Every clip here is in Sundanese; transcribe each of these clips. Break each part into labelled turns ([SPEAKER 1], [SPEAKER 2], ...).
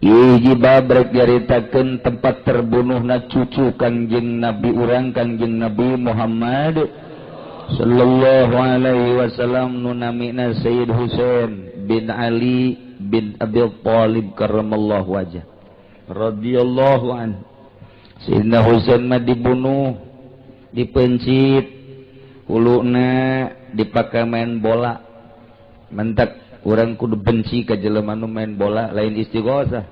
[SPEAKER 1] Hiji bab rek nyaritakeun tempat terbunuhna cucu Kangjeng Nabi urang, Kangjeng Nabi Muhammad sallallahu alaihi wasallam, nu namina Sayyid Husain bin Ali bin Abi Thalib karramallahu wajah radhiyallahu anhu. Sayyidina Husain mah dibunuh, dipencit huluna, dipakai main bola. Mentak urang kudu benci ka jelema nu main bola, lain istighosah,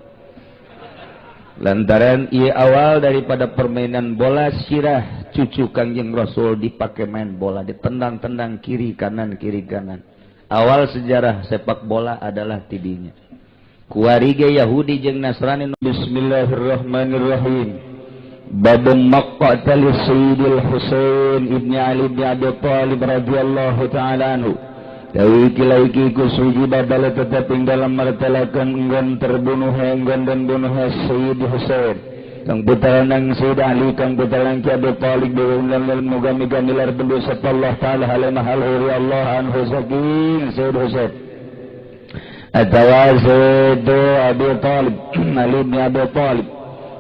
[SPEAKER 1] lantaran ia awal daripada permainan bola sirah cucu Kangjeng Rasul dipakai main bola, ditendang-tendang kiri kanan, kiri kanan. Awal sejarah sepak bola adalah tidinya. Kuari ge Yahudi jeung Nasrani. Bismillahirrahmanirrahim. Bab maqtal Sayyidil Husain ibni Ali bin Abi Thalib radhiyallahu ta'ala anhu. Dawi iki ku suji babala tetap ing dalam martelakeun enggon terbunuh enggon dan bunuh Sayyid Husain kang putaran Sayyid Ali kang putaran Ki Abi Thalib lan muga-muga nilar bendu Allah taala halimah Allah anhu saking Sayyid Husain atawa Sayyid Abi Thalib Ali bin Abi Thalib.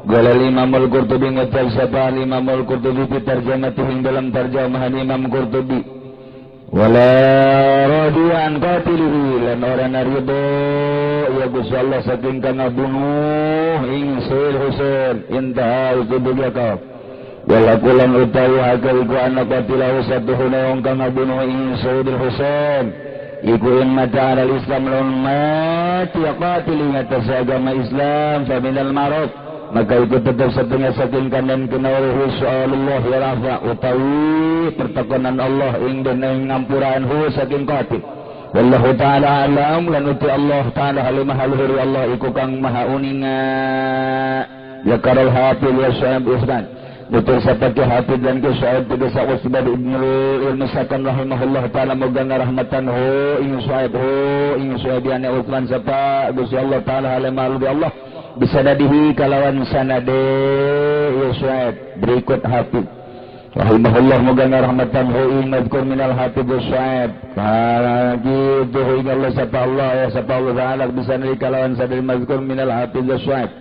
[SPEAKER 1] Qala Imam Al-Qurtubi, ngucap sapa Imam Al-Qurtubi fi tarjamatihi dalam tarjamahan Imam Qurtubi, wala radiyan qatilihi lan ora naridho ya Gusti Allah saking kang bunuh ing Sayyid Husain. Intaha utubuka wala kulan utawi hakal iku anna qatilahu satuhuna wong kang bunuh ing Sayyid Husain iku in mata al Islam lawan mati qatili atas agama Islam fa minal ma'ruf, maka itu tetap satunya saking kanan kenaruhu soalullah wa rafa utawi pertakonan Allah ing dene ngampuraan hu saking qatil. Wallahu ta'ala alam lan uti Allah ta'ala halimah haluhuri Allah iku kang maha uninga. Zakarul hafil wa Syuaib Usman nutur sapake hafid dan ke Syuaib tegesa Usman ibn ilmu sakan rahimahullah ta'ala moga rahmatan hu ing Syuaib hu ing Syuaib ane Utsman sapa Gusti Allah ta'ala halimah haluhuri Allah bisanadihi kalawan sanade ya Syuaib berikut hafid rahimahullah moga rahmatan hu ing mazkur minal hafid Syuaib gitu ing Allah sapa Allah ya sapa Allah ta'ala bisanadihi kalawan sanade mazkur minal hafid Syuaib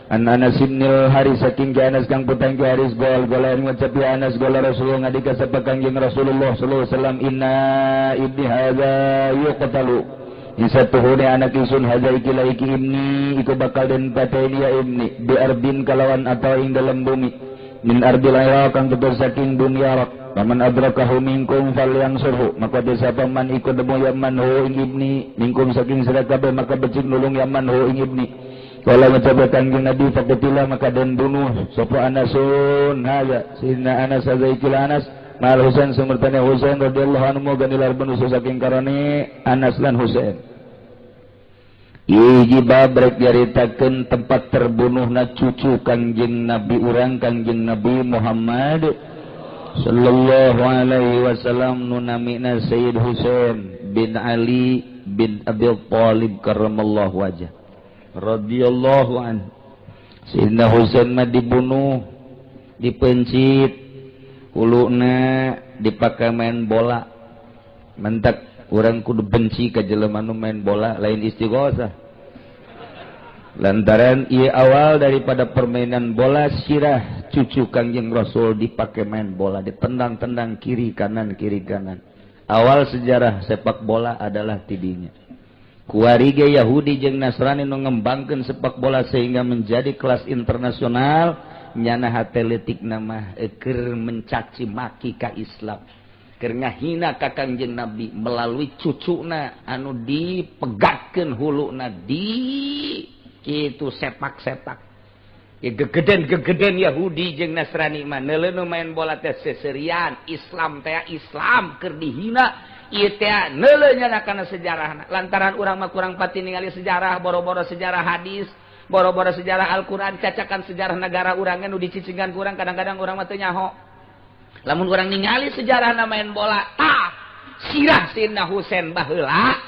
[SPEAKER 1] an Anas bin Haris saking Anas kang putang ki Haris gol golan ngucap ya Anas gol Rasulullah ngadika sapa Kangjeng Rasulullah sallallahu alaihi wasallam inna ibni hadza yuqtalu isatuhune anak isun hadza iki laiki ibni iku bakal den pateni ya ibni bi ardin kalawan atau ing dalam bumi min ardil Iraq kang tetur saking bumi Iraq paman adrakahu minkum falyansurhu maka sapa man iku demo yaman hu ing ibni minkum saking sira kabeh maka becik nulung yaman hu ing ibni. Kalau mencapai Kangjeng Nabi faqutila maka den bunuh sapa Anasun hadza Sayyidina Anas hadza ikil Anas mal Husain sumertane Husain radhiyallahu anhu moga nilar bunuh saking karone Anas lan Husain. Hiji bab rek nyaritakeun tempat terbunuhna cucu Kangjeng Nabi urang, Kangjeng Nabi Muhammad sallallahu alaihi wasallam nu namina Sayyid Husain bin Ali bin Abi Thalib karramallahu wajah radhiyallahu anhu. Sayyidina Husain mah dibunuh, dipencit huluna, dipakai main bola. Mentak urang kudu benci ka jelema nu main bola, lain istighosah, lantaran ia awal daripada permainan bola sirah cucu Kangjeng Rasul dipakai main bola, ditendang-tendang kiri kanan, kiri kanan. Awal sejarah sepak bola adalah tidinya. Kuari ge Yahudi jeung Nasrani nu ngembangkeun sepak bola sehingga menjadi kelas internasional nyana hate leutikna mah keur mencaci maki ka Islam, keur ngahina ka Kangjeng Nabi melalui cucuna anu dipegatkeun huluna di kitu sepak-sepak. Ya gegeden-gegeden Yahudi jeung Nasrani mah neuleun main bola teh seserian Islam teh Islam keur dihina. Ieu teh neuleuh nyana kana sejarahna lantaran urang mah kurang pati ningali sejarah, boro-boro sejarah hadis, boro-boro sejarah Al-Qur'an, cacakan sejarah negara urang nu dicicingan ku urang kadang-kadang urang mah teu nyaho. Lamun urang ningali sejarahna main bola tah sirah Sayyidina Husain baheula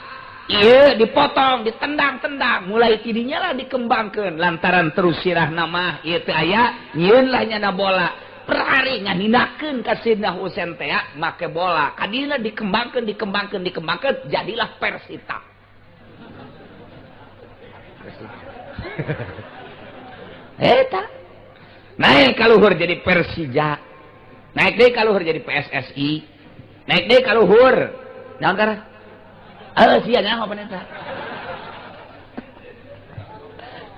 [SPEAKER 1] ieu dipotong, ditendang-tendang, mulai tidinya lah dikembangkeun lantaran terus sirahna mah ieu teh aya nyieun lah nyana bola. Per hari ngahinakeun ka Sayyidina Husain teh make bola kadina dikembangkeun, dikembangkeun, dikembangkeun jadilah Persita. Persita. Eta naik ka luhur jadi Persija, naik deui ka luhur jadi PSSI, naik deui ka luhur naon karena eh sia nyaho eta.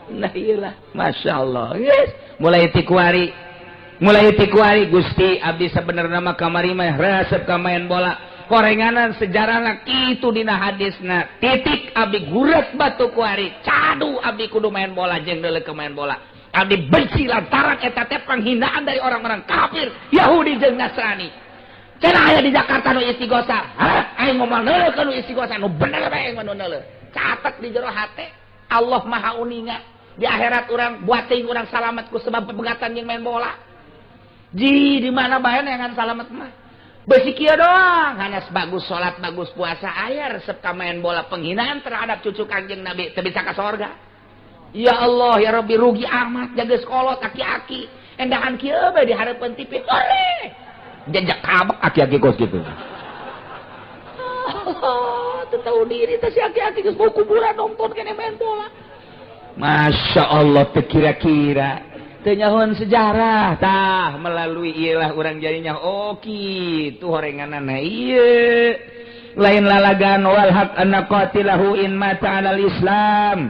[SPEAKER 1] Nah iyalah, Masya Allah. Yes. Mulai ti kuari, mulai ti kuari Gusti abdi sebenarnya mah kamari mah resep ka main bola. Korenganan sejarah kitu dina hadisna. Titik abdi guret batu kuari. Cadu abdi kudu main bola jeung deuleu ke main bola. Abdi benci lantaran eta teh penghinaan dari orang-orang kafir Yahudi jeung Nasrani. Cenah aya di Jakarta nu istighosah. Hah, aing moal neuleuh ka nu istighosah, nu bener bae aing mah nu neuleuh. Catet di jero hate, Allah Maha Uninga. Di akhirat orang buat teuing urang salamet ku sebab pepegatan jeung main bola. Ji di mana bae neangan salamet mah. Besi kieu doang, hanas bagus salat, bagus puasa, aya resep ka main bola penghinaan terhadap cucu Kangjeng Nabi teu bisa ka sorga. Ya Allah ya Rabbi, rugi amat jaga sekolot aki-aki. Endahan kieu bae di hareupeun TV. Hore. Jejak kabek aki-aki kos kitu. Oh, teu tahu diri teh si aki-aki geus bau kuburan nonton kene main bola. Masya Allah, teu kira-kira teu nyahoan sejarah tah melalui iyalah urang jadinya oh kitu horenganana ieu lain lalagan wal haq anna qatilahu in mata alal Islam.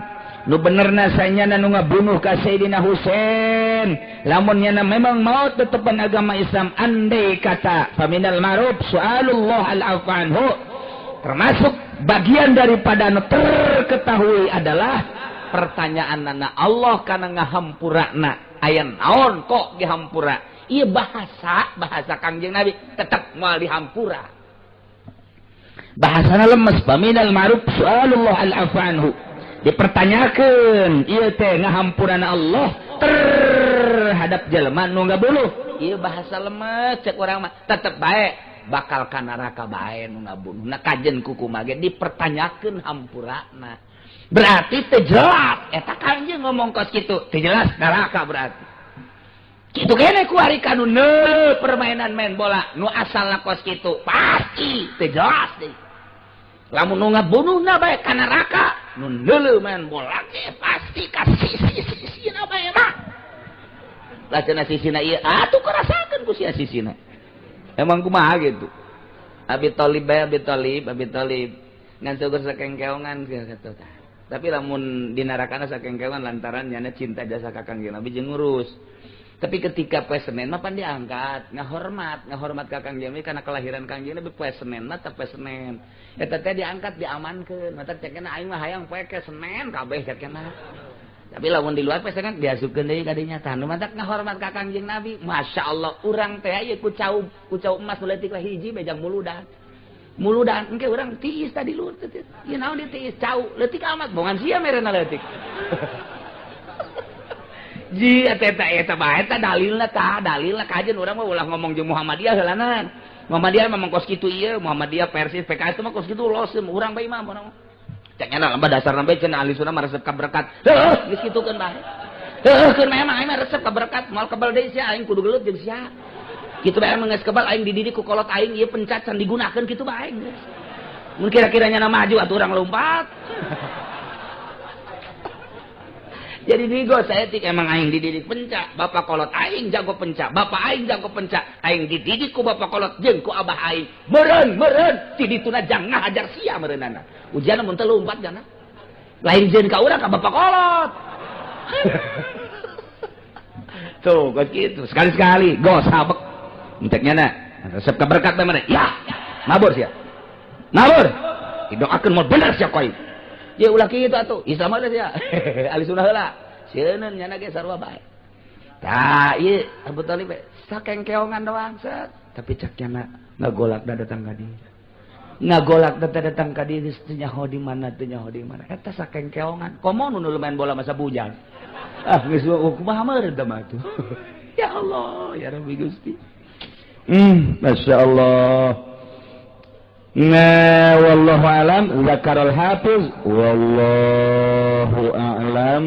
[SPEAKER 1] Nu benerna sanyana nu ngabunuh ka Sayyidina Husain lamun nyana memang maut tetepan agama Islam, andai kata faminal ma'ruf su'alullah al-afwa anhu, termasuk bagian daripada nu terketahui adalah pertanyaan nana Allah karena ngahampurana aya naon kok dihampura. Ieu bahasa bahasa Kangjeng Nabi tetep moal dihampura, bahasana lemes. Faminal ma'ruf su'alullah al-afwa anhu, dipertanyakeun ieu teh ngahampurana Allah terhadap jelema nu ngabunuh. Ieu bahasa lemes cek urang mah tetep bae bakal ka neraka bae nu ngabunuh. Nah kajen kuku mage dipertanyakeun hampurana, berarti teu jelas eta Kangjeng ngomong kos kitu teu jelas neraka. Berarti kitu kene kuari kanu neuleuh permainan main bola nu asalna kos kitu pasti teu jelas deui. Lamun nu ngabunuhna bae ka neraka, nu neuleuh main bola ge pasti ka sisi-sisina bae mah. Lah cenah sisina ieu atuh karasakeun ku sia sisina. Emang kumaha gitu. Abi Thalib bae, Abi Thalib, Abi Thalib ngan syukur sakengkeongan kitu. Tapi lamun di nerakana sakengkeongan lantaran nyana cinta jasa ka Kangjeng Nabi jeung ngurus. Tapi ketika poe Senin mah pan diangkat, ngahormat, ngahormat ka Kangjeng Nabi karena kelahiran Kangjeng Nabi poe Senin mah teh poe Senin. Eta teh diangkat diamankeun. Mata cekna aing mah hayang poe ke Senin kabeh cekna. Tapi lamun di luar poe Senin diasupkeun deui ka dinya tah. Nu matak ngahormat ka Kangjeng Nabi. Masya Allah urang teh ieu ku cau emas nu leutik lah hiji bejang muludan. Muludan engke urang tiis tadi luhur teh. Ieu naon di tiis cau leutik amat bongan sia merena leutik. Ji eta eta bae eta dalilna tah, dalilna kajen urang mah ulah ngomong jeung Muhammadiyah heulanan. Muhammadiyah memang kos kitu ieu, Muhammadiyah Persis PKS mah kos kitu los urang bae mah urang. Cek nya lembah dasarna bae cenah ahli sunnah mah resep ka berkat. Heuh, geus kitukeun bae. Heuh, keun mah aing mah resep ka berkat, moal kebal deui sia aing kudu gelut jeung sia. Kitu bae mah geus kebal aing dididik ku kolot aing ieu pencat can digunakeun kitu bae geus. Mun kira-kira nya maju atuh urang lompat. Jadi digo saya tik emang aing dididik pencak, bapak kolot aing jago pencak, bapak aing jago pencak, aing dididik ku bapak kolot jeung ku abah aing. Meureun, meureun, ti dituna jang ngahajar sia meureunana. Ujian mun teu lompat jana. Lain jeung ka urang ka bapak kolot. Tuh, kos kitu. Sekali-sekali go sabek. Entek nyana, resep ka berkat teh mana? Ya, mabur sia. Mabur. Didoakeun moal bener sia koin. Ya ulah kitu atuh, Islam heula sia. Ahli sunnah heula. Sieun nyana ge sarua bae. Tah, ieu Abu Thalib sakengkeongan doang set. Tapi cak nyana ngagolak datang ka dieu. Ngagolak datang ka dieu geus teu nyaho di mana, teu nyaho di mana. Eta sakengkeongan. Komo nu main bola masa bujang. Ah geus kumaha meureun teh mah atuh. Ya Allah, ya Rabbi Gusti. Masya Allah. Nah, wallahu alam, zakarul hafiz, wallahu a'lam.